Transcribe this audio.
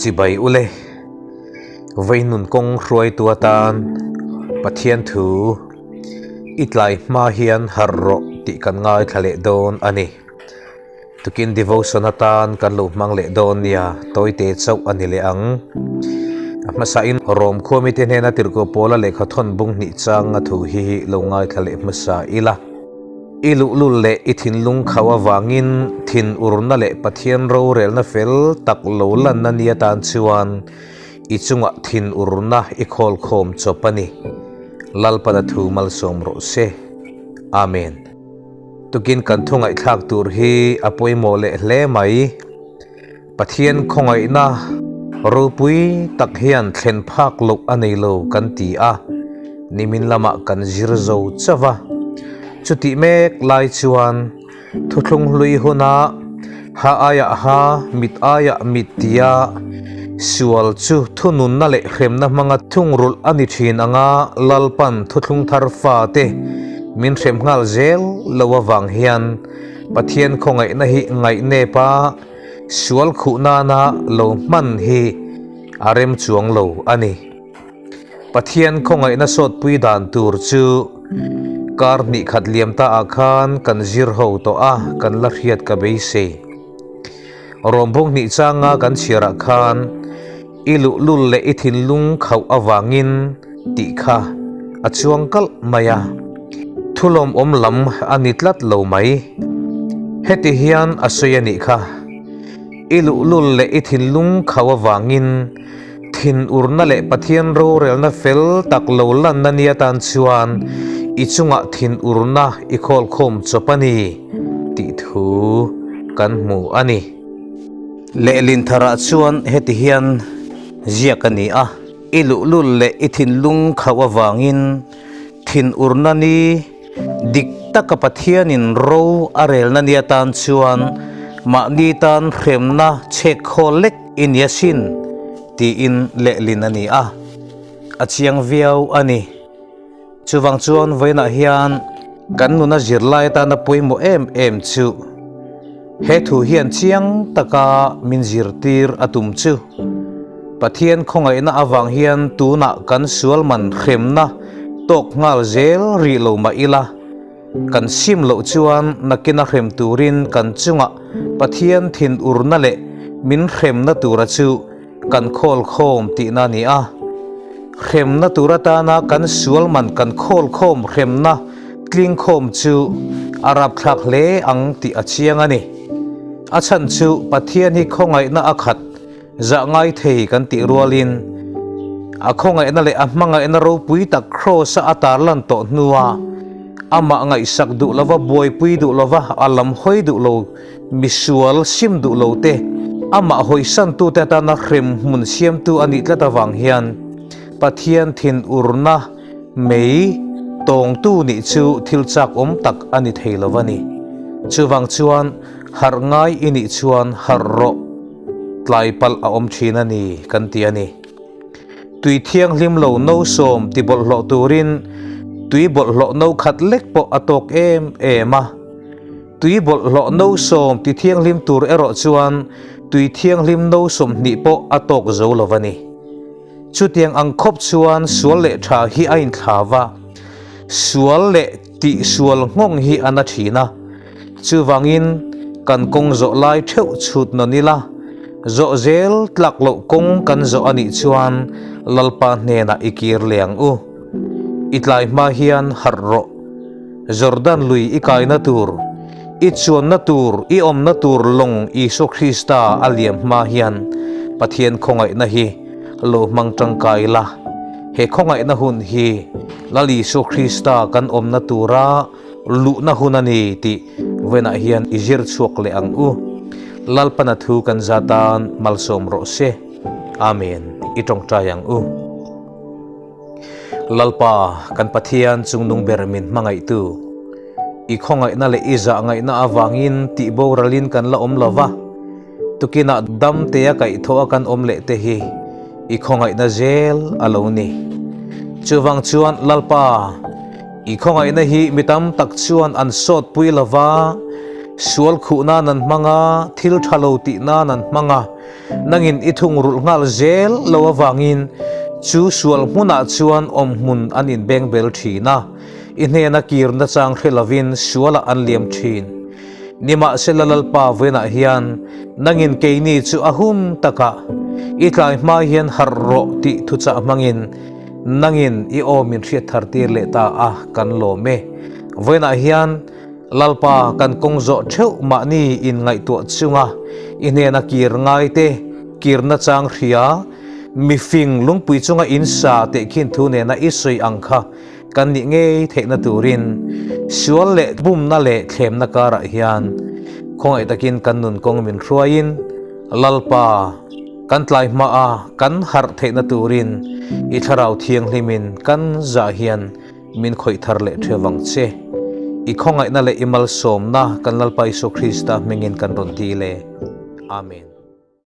Chibai ule, Vei nun kawng hruaitu atan Pathian thu i tlai hma hian harh rawh tih kan ngaithla leh dawn a ni. Tukin devotion atan kan lo hmang leh dawn nia, tawite chauh a ni leh ang. A hmasain Rom khuamite hnena tirhkoh Paula lehkha thawn bung hnih changa thu hi lo ngaithla leh hmasa ila. I luhlul leh i thinlung khauh avangin thinurna leh Pathian rorelna fel tak lo lanna ni atan chuan i chungah thinurna i khawlkhawm chawp a ni. Lalpana thu malsawm rawh se. Amen. Tukin kan thu ngaihthlak tur hi a pawimawh leh hle mai. Pathian khawngaihna ropui tak hian thlen phak loh a nei lo kan ti a, nimin lamah kan zir zo chauh a. Chutih mek lai chuan thuthlung hlui huna ha aiah ha, mit aiah mit tia sual chu thununna leh hremna hmanga thungrulh a ni thin anga Lalpan thuthlung thar fate min hrem nghal zel lo avang hian Pathian khawngaihna hi ngaihnep a, sual khuh nana lo hman hi a rem chuang lo a ni. Pathian khawngaihna sawtpui dan tur chu kar hnih khat liam ta ah khan kan zir ho tawh a, kan la hriat ka beisei. Rawmbawng hnih changa kan chhiar ah khan i luhlul leh i thinlung khauh avangin tih kha a chuang kalh mai a, thulawmawm lam a ni tlat lo mai. Heti hian a sawi a nih kha, I luhlul leh i thinlung khauh avangin thinurna leh Pathian rorelna fel tak lo lanna ni atan chuan i chungah thinurna i khawlkhawm chawp a ni tih thu kan hmu a ni. Lehlin tharah chuan heti hian ziak a ni a. I luhlul leh i thinlung khauh avangin thinurna ni dik taka Pathianin ro a relna ni atan chuan mahni tan hremna chhek khawl lek i ni asin tiin lehlin a ni a, a chiang viau a ni. Chuvang chuan vawiinah hian kan nuna zirlai atana pawimawh em em chu he thu hian chiang taka min zirtir a tum chu Pathian khawngaihna avang hian tunah kan sual man hremna tawk nghal zel rih lo mah ila, kan sim loh chuan nakina hrem turin kan chungah Pathian thinurna leh min hremna tura chu Kan khawlkhawm tihna a ni a, hremna tur atana kan sual man kan khawlkhawm hremna tlingkhawm chu a rapthlak hle ang tih a chiang a ni. A chhan chu Pathian hi khawngaihna a khat zah ngai thei kan tih rualin a khawngaihna leh a hmangaihna ropui tak Kraws-a a tarlan tawh hnua amah ngaihsak duh lova buaipui duh lova a lam hawi duh lo Misual sim duh lo te, amah hawisantute atana hrem hmun siamtu a nih tlat avang hian Pathian thinurna mei tawngtu nih chu thil chak awm tak a ni thei lo a ni. Chuvang chuan harh ngai i nih chuan harh rawh tlai palh a awm thin a ni kan ti a ni. Tui thianghlim lo no sawm ti bawlhhlawh turin tui bawlhhlawh no khat lek pawh a tawk em em a. Tui bawlhhlawh no sawm ti thianghlim tur erawh chuan tui thianghlim no 20 pawh a tawk zo lo a ni. Chutiang ang khawp chuan sual leh tha hi a inthlau a, sual leh tih sual nghawng hi a na thin a. Chuvangin kan kawng zawh lai theuh chhut nawn ila, zawh zel tlak loh kawng kan zawh a nih chuan Lalpa hnenah i kir leh ang u. I tlai hma hian harh rawh. Jordan lui i kaina tur, i chuanna tur, i awmna tur lawng Isua Krista a liam hma hian Pathian khawngaihna hi lo hmang tangkai la. He khawngaihna hun hi Lal Isua Krista kan awmna tura luhna hun a ni tih vawiinah hian i zir chhuak leh ang u. Lalpana thu kan za tan malsawm rawh se. Amen. I tawngtai ang u. Lalpa, kan Pathian chungnung ber min hmangaihtu, i khawngaihna leh i zahngaihna avangin tih boralin kan la awm lo va, tukinah dam tea kaihthawh a kan awm leh te hi i khawngaihna zel a lo ni. Chuvang chuan Lalpa, i khawngaihna hi mi tam tak chuan an sawtpui lo va, Sual khuh nan an hmang a, thil tha lo tih nan an hmang a, nangin i thungrulh nghal zel lo avangin chu sual hmunah chuan awmhmun an inbengbel thin a, i hnena kir nachang hre lovin sualah an liam thin. Nimahsela Lalpa vawiinah hian nangin keini chu a hun takah i tlai hma hian harh rawh tih thuchah hmangin nangin i aw min hriat thar tir leh ta a, kan lawm e. Vawiinah hian Lalpa kan kawng zawh theuh mahni inngaihtuah chunga i hnena kir ngai te, kirna chang hria, mifing lungpui chunga insa tehkhin thu nena i sawi ang kha Kan nih ngei theihna turin sual leh bumna leh thlemna karah hian khawngaih takin kan nun kawng min hruaiin Lalpa kan tlai hmaa kan harh theihna turin i thlarau thianghlimin kan zah hian min khawih thar leh theuh vang che. I khawngaihna leh i malsawmna kan Lalpa Isua Krista hmingin kan rawn dil e. Amen.